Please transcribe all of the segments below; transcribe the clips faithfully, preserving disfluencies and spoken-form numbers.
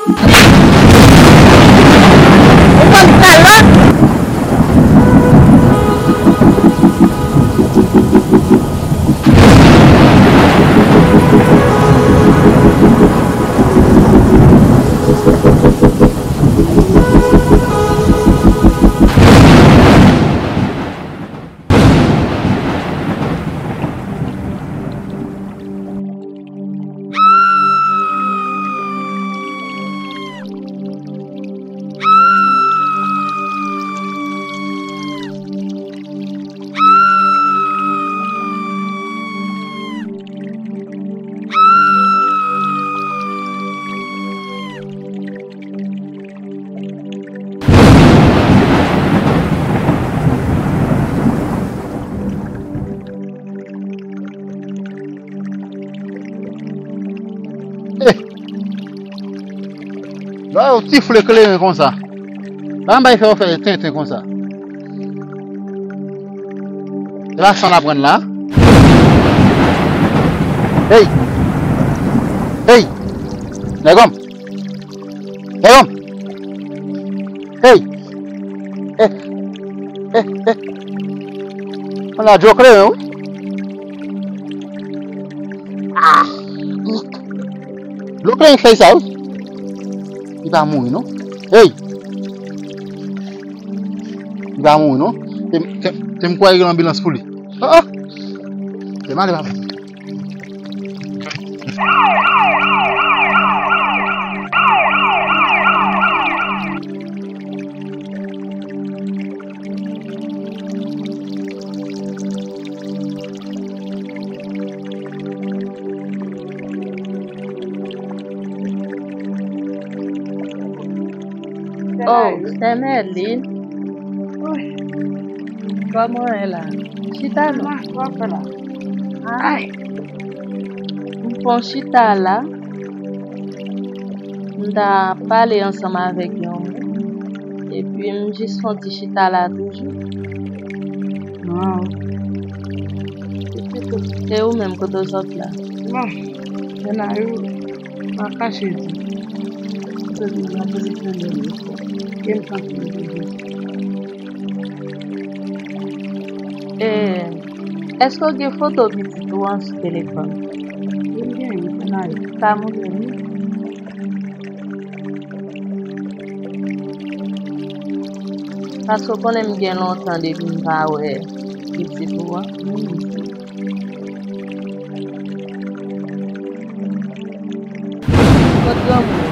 Ou bann kalòt! Eh! Lè w sifle kleren konsa, pa anba fè w fè tenten konsa. E pa sa n aprann la. Hey! Hey! Nèg òm! Nèg òm! Hey! Eh! Eh! Eh! Ann adyo kleren wi. Ah! Dlo kleren fèy sa wi. Li pa mouri non. Hey! Li pa mouri non. Te, te, te m kwè gen anbilans pou li. Ah, ah. Te male papa. Oh, Sè Mèlin. Kòman w ye la? Chita non. Sa w ap fè la? Ay. M fon chita la. M ta pale ansanm avèk yon moun. Epi m jis fon ti chita la toujou. Waw. E ou menm, kote w sot la? Bon, Janayou, pa kache di. Kote w nan pozisyon de li. Gen tankou li toujou. Eh, èske w gen foto pitit ou an sou telefòn? Wi, m gen, wi, Janayou. Pa montre m. Paske w konnen m gen lontan depi m pa wè pitit ou an. Kot granmoun ou?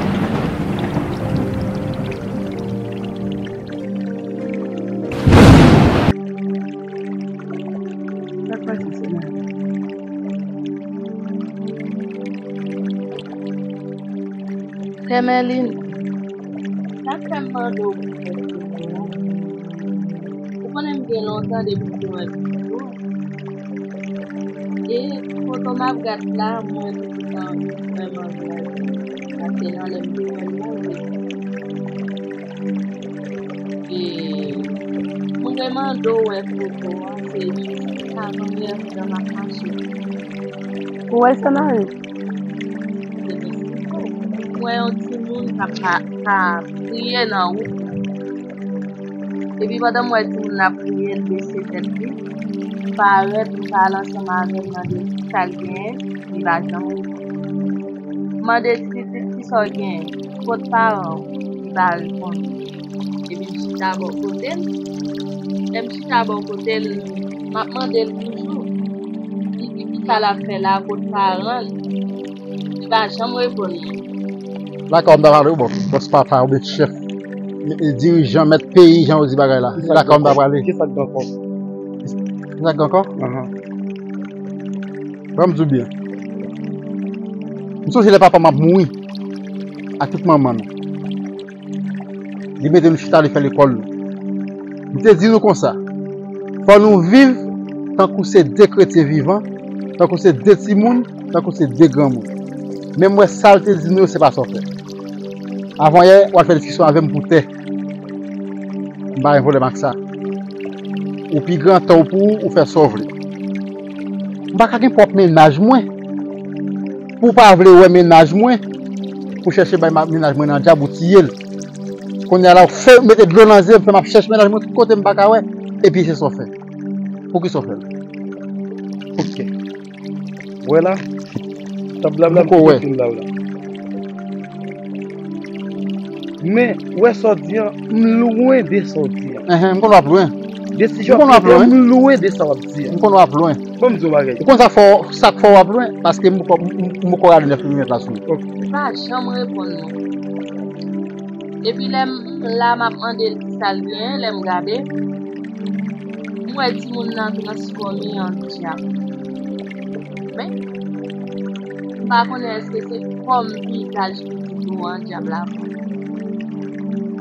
Sa k pase, Sè Mèlin? Sè Mèlin, sa k fè m mande w pou fè foto an? Ou konnen m gen lontan depi m te wè foto an. E foto m ap gad la, mwen te gentan vrèman vrèman. Paske nan lè m te wè l la, e mwen te mande w wè foto an, se jis sa mannyè jan m ap mache. Ou wè Sè Mèlin? Mwen yon timoun k ap ka, ka priye nan wout la. Epi pandan m wè timoun nan ap priye, l bese tèt li, m parèt, m pale ansanm avè l, mande l kisa l genyen, li pa janm reponn. M mande ti pitit kisa w genyen, kot paran w, li pa reponn. Epi m chita bò kote l. Lè m chita bò kote l, m ap mande l toujou. Li di kisa l ap fè la, kot paran l. Li pa janm reponn mwen. Lakay w m ta prale wi, bòs, bòs papa oubyen chèf, e, dirijan, mèt peyi, jan yo di bagay la. Se lakay w m ta prale. Kisa k gen ankò? Kisa k gen ankò? Ahan. Ban m di w byen. M sonje lè papa m ap mouri ak tout manman nou. Li mete nou chita, li fè lekòl nou. Li te di nou konsa, fò nou viv tankou se de kretyen vivan, tankou se de timoun, tankou se de granmoun. Men m wè sa l te di nou yo, se pa sa w fè. Avanyè, w al fè diskisyon avè m pou tè. M pa gen pwoblèm ak sa. Ou pi gran, tan w pou ou, ou fè sa w vle. M pa ka gen pwòp mennaj mwen. Pou w pa vle wè mennaj mwen, pou chèche bay ma- mennaj mwen nan dyab, ou tiye l. Kounye a la, ou fè mete dlo nan zye m, fè m ap chèche mennaj mwen tout kote m pa ka wè, epi se sa w fè. Poukisa w fè l? Ok. Wè la, t ap blabla, m fin blabla. Men, wè sa w di an, m lwen de sa w di an. Enhen, m konn w ap lwen. Desizyon w ap pran, m lwen de sa w ap di an. M konn w ap lwen. Ban m di w bagay. Ou konn sa k fè w, sa k fè w ap lwen? Paske m poko, m, m, m poko rale nèf milimèt la sou ou. Ok. Li pa janm reponn mwen. Epi lè m la, m ap mande l ki sa l genyen, lè m gade, m wè timoun nan transfòme an dyab. Men, m pa konnen èske se fòm vizaj pitit ou an dyab la pran.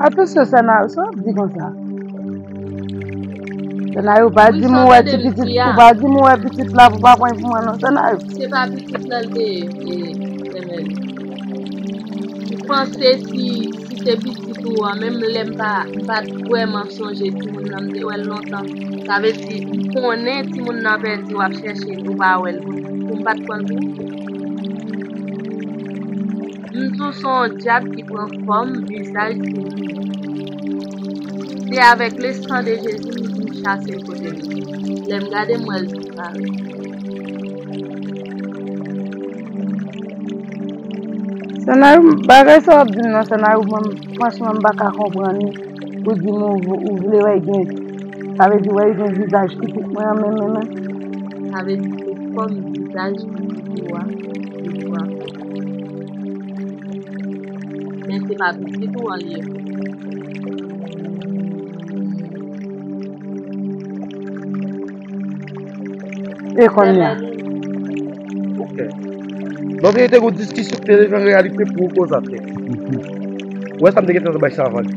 Atansyon, Sanayou, sa w ap di konsa? Sanayou, pa di m ou wè ti pitit, ou pa di m ou wè pitit la pou pa pran pou mwen non, Sanayou. Se pa pitit la l te ye, e, Sèmèl. M panse si, si se pitit ou an, menm lè m pa, m pa t vrèman sonje timoun nan, m te wè l lontan. Sa vle di, m konnen timoun nan pèdi, w ap chèche l, ou pa wè l, pou m pa t pran l pou ou. M di w se yon dyab ki pran fòm, vizaj timoun. Se avèk le sang de Jésus m, m chase l kote l ye. Lè m gade, m wè l disparèt. Sanayou, bagay sa w ap di m nan, Sanayou, mwen, franchman, m pa ka konprann li. Ou di m ou, ou vle wè gen, sa vle di wè gen vizaj pitit mwen an menm, menm, menm. Sa vle di se fòm vizaj pitit ou a, pitit ou a. Men se pa pitit ou an li ye. E konnen. Ok. Donk, te gen yon diskisyon ki te leve an reyalite pou koz atè. Ou wè sa m te gentan bay sa avan li.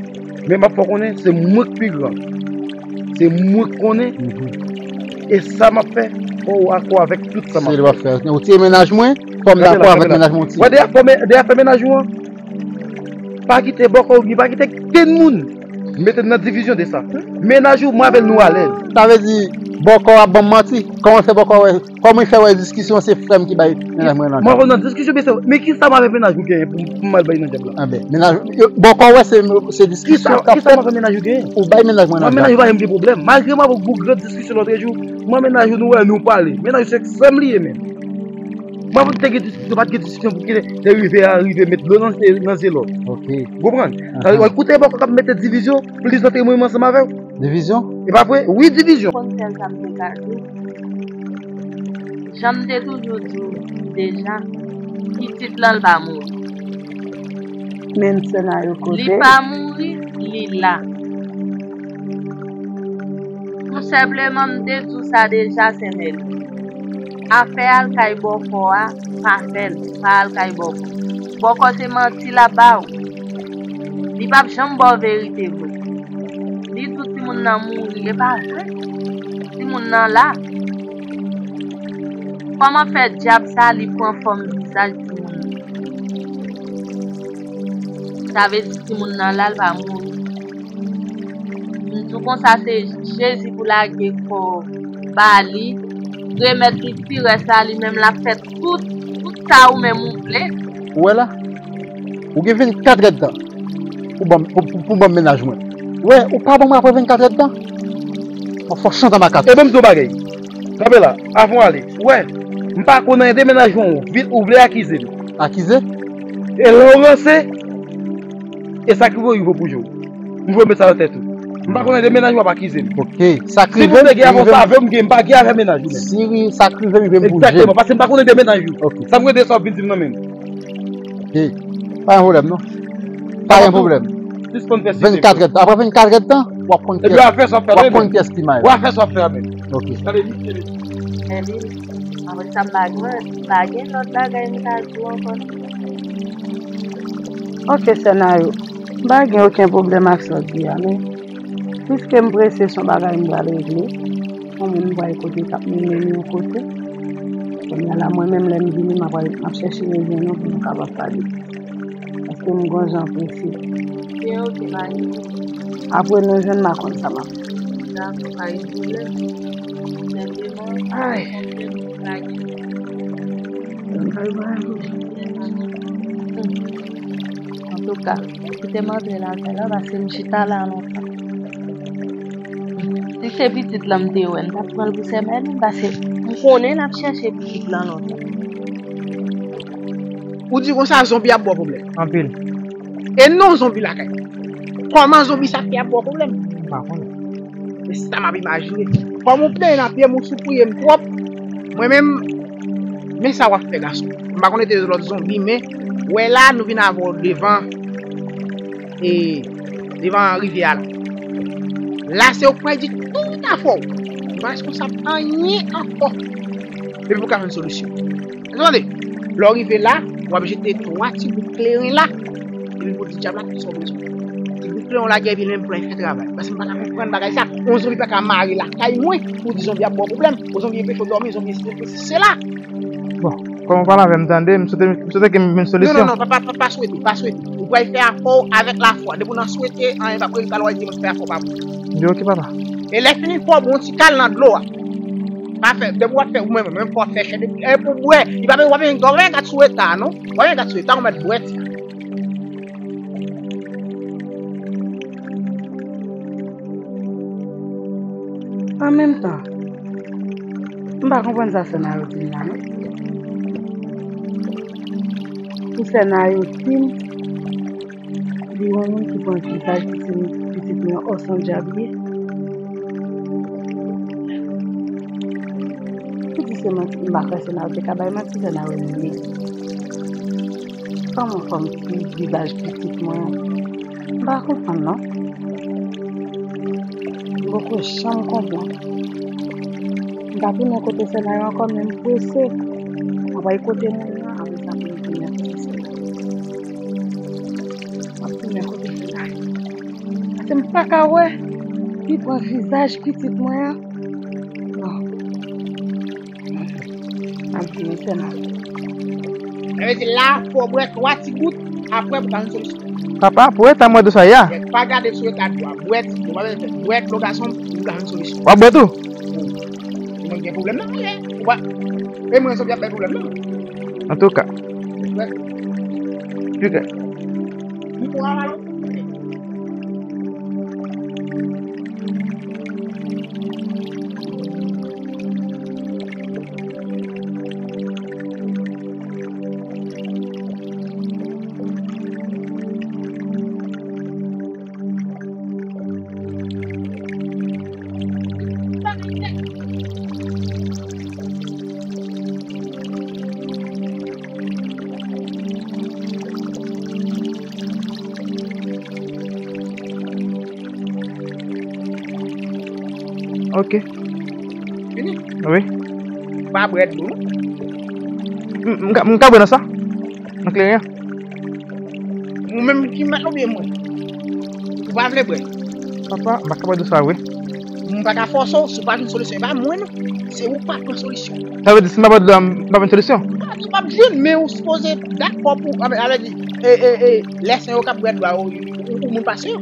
Men m ap fè w konnen, se mwen k pi gran. Se mwen k konnen. E sa m ap fè, fò w akò avèk tout sa m ap fè. Se li w ap fè. Ou tiye mennaj mwen, fò m dakò avèk mennaj mwen ou tiye. Wè, dèyè fè men-, dèyè fè mennaj ou an. Pa kite bòkò oubyen pa kite kenn moun mete n nan divizyon de sa. Mennaj ou, mwen avè l nou alèz. Sa vle di, bòkò ap ban m manti? Kòman fè bòkò wè, kòman fè wè diskisyon se frè m ki bay mennaj mwen nan dyab? Mwen nan diskisyon, men se, men ki sa mwen avè mennaj ou genyen pou, pou m al bay nan dyab la? Anben, mennaj, yo, bòkò wè se, se diskisyon k ap fèt. Ki sa mwen avè mennaj ou genyen? Ou bay mennaj mwen nan dyab. Mwen mennaj ou pa janm gen pwoblèm. Malgre mwen avè w gon gran diskisyon lòt jou, mwen mennaj ou nou wè nou pale. Mennaj ou se sè m li ye menm. Mwen avè w te gen diskisyon, pa t gen diskisyon pou ki lè rive a rive met dlo nan zye, nan zye lòt. Ok. Ou konprann? Sa vle di, w al koute bòkò k ap mete divizyon, plis antre mwen menm ansanm avè w. Divizyon? E pa vre? Wi, divizyon. Konn sèl sa m te ka di w. Jan m te toujou di w deja, pitit lan l pa mouri. Men sè nan yo kote. Li pa mouri, li la. Tou senpleman, m te di w sa deja, Sèmèl. Afè al kay bòkò a, pa fè l, pa al kay bòkò. Bòkò se manti l ap ba w. Li p ap janm ba w verite vre. Li di w timoun nan mouri, e pa vre. Timoun nan la. Kòman fè dyab sa li pran fòm vizaj timoun nan? Sa vle di timoun nan la, l pa mouri. M di w konsa, se Jezi pou lage kò w ba li, remèt li ti rès la, li menm l ap fè tout, tout sa ou menm ou vle. Ou wè la? Ou gen vennkatrè tan pou ban m, pou, pou, pou ban m mennaj mwen. Ou wè, ou pa ban mwen apre vennkatrè tan. Mwen fò chante anba kat. E ban m di w bagay. Kanpe la, avan w ale. Ou wè, m pa konn anyen de mennaj mwen, ou vin, ou vle akize m. Akize? E lè w ranse, e sa k rive w rive w pou je w. M vle met sa nan tèt ou. M pa konnen de mennaj w ap akize m. Ok. Sa k rive m, si m te gen avè w, sa avè w m gen, m pa gen avè mennaj ou menm. Si sa k rive m, rive m pou je m. Egzakteman, paske m pa konnen de mennaj ou. Ok. Sa m rete sa w ap vin di m nan menm. Ok. Pa gen pwoblèm, non. Pa gen pwoblèm. Sispann fè site. Vennkatrè tan. Apre vennkatrè tan, w ap konn kiyès, w ap konn kiyès ki may. W ap fè sa w ap fè a menm. Ok. Gade vit, gade. Apre sa, m pa gen, m pa gen lòt bagay m ka di w ankò non. Ok, sè Nayou. M pa gen okenn pwoblèm ak sa w di a, men piske m prese, se yon bagay m pral regle. Yon moun m pral kote k ap mennen m yon kote. Kounye a la, mwen menm, lè m vini, m ap al, m ap chèche rejwenn ou pou nou kapab pale. Paske m gon jan prese. Byen, ok, pa gen pwoblèm. Apre nou jwenn, m pa konn sa m ap fè. Dakò, pa gen pwoblèm. Senpleman, ay, pa gen pwoblèm. Bay, bay, bay. Antouka, kite m antre lakay la, paske m chita la lontan. Si se pitit lan m te wè, m t ap pran l pou sè Mèlin, paske m konnen l ap chèche pitit lan lontan. Ou di konsa, zonbi ap ba w pwoblèm. Anpil. E non zonbi lakay. Kòman zonbi sa fè ap ba w pwoblèm? M pa konnen. Se sa m ap imajine. Kòm ou plenyen nan pye m, ou soupouye m twòp. Mwen menm, men sa w ap fè, gason. M pa konn ete lòt zonbi, men wè la, nou vin avè w devan, e, devan rivyè a la. La, se ou k pral di tout afè w. Ou pa responsab anyen ankò. Depi pou ka jwenn solisyon. Tande, lè w rive la, w ap jete twa ti bout kleren la. Epi pou di dyab la tout sa w bezwen. Ti bout kleren w lage epi l menm pran fè travay. Paske m pa ka konprann bagay sa. Yon zonbi pa ka mare lakay mwen pou di zonbi ap ba w pwoblèm. Yon zonbi enpeche w dòmi, zonbi sesi sela. Bon, kòm w pale avè m tande, m swete m swete ke m jwenn solisyon. Non, non, non, pa, pa, pa, pa swete, pa swete. Ou pral fè afè w avèk lafwa. Depi w nan swete, anyen p ap rezilta, lè w al di mwen fè afè w pa bon. Di ok, papa. E lè fini, fò w bon ti kal nan dlo a. Pa fè, depi w ap fè, ou menm, menm fò w fè chè, depi, e pou bwè, li pa, w ap gen, w ap gen gad sou eta, non? W ap gen gad sou eta, ou mèt bwè ti. An menm tan, m pa konprann sa sè Nayo di m la, non. Pou sè Nayo di m, Li yon moun ki pran vizaj pitit mwen an, o, se yon dyab li ye. Pou di se manti, m pa kwè sè Nayo te ka bay manti, sè Nayo menm. Kòman fò m di vizaj pitit mwen an? M pa konprann non. M poko janm konprann. M pa tounen kote sè Nayo ankò, men m prese. Mwen pral kote moun nan, apre sa pou m tounen kote sè Nayo. M ap tounen kote sè Nayo. Paske m pa ka wè li pran vizaj pitit mwen an. Non. M ap tounen sè Nayo. Sa vle di la, fò w bwè twa ti gout, apre pou ka jwenn solisyon. Papa, pou eta m wè dlo sa ye a. Bwè, pa gade sou eta dlo a. Bwè ti dlo, pa bezwen fè. Bwè dlo gason m, pou ka jwenn solisyon. W ap bwè tou? Ou mwen gen pwoblèm nan, wi. Ou pa. E mwen, se ou ki ap bay pwoblèm nan. Antouka. Wi. Antouka. M pou al. Ok. Fini? Wi. Pa bwè dlo, non? M, m ka, m ka bwè nan sa? Nan kleren an? Ou menm ki mèt oubyen mwen? Ou pa vle bwè? Papa, m pa ka bwè dlo sa vre. M pa ka fòse w, si w pa jwenn solisyon, e pa mwen non. Se ou k pa pran solisyon. Sa vle di, si m pa bwè dlo a, m pa jwenn solisyon? Non, ou p ap jwenn, men ou sipoze dakò pou, anfen, sa vle di, e, e, e, lè sen yo k ap bwè dlo a, ou, ou, ou moun pase yo.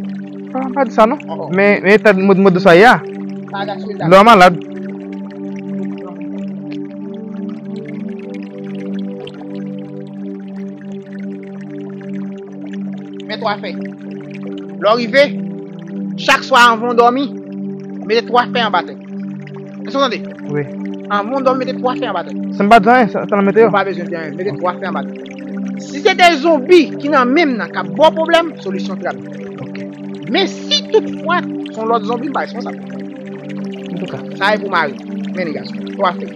Papa, m pa di sa non. Men, men eta mòd, mòd dlo sa ye a. Dlo a malad. Men twa fèy. Lè w rive, chak swa anvan w dòmi, mete twa fèy anba tèt. Èske w tande? Wi. Anvan w dòmi, mete twa fèy anba tèt. San m pa di anyen, sa, sa nan mete yo? Ou pa bezwen di anyen. Mete twa fèy anba tèt. Si se de zonbi ki nan men m nan k ap ba w pwoblèm, solisyon trap. Ok. Men si toutfwa se yon lòt zonbi, m pa responsab. Antouka. Sa e pou mari. Men li gason. Twa fèy.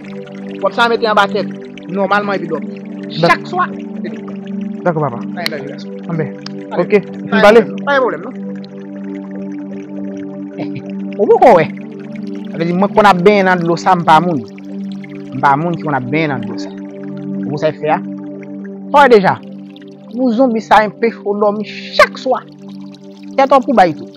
W ap sa mete anba tèt. Nòmalman epi dòmi. Chak swa. Dakò, papa. Pa gen danje, gason. Anben. Ok. M pale. Pa gen pwoblèm, non. Ou poko wè. Sa vle di, mwen konn ap benyen nan dlo sa, m pa moun. M pa moun ki konn ap benyen nan dlo sa. Ou konn sa e fè a? Sa w wè deja. Pou zonbi sa enpeche w dòmi chak swa. Tèt w pou bay tou.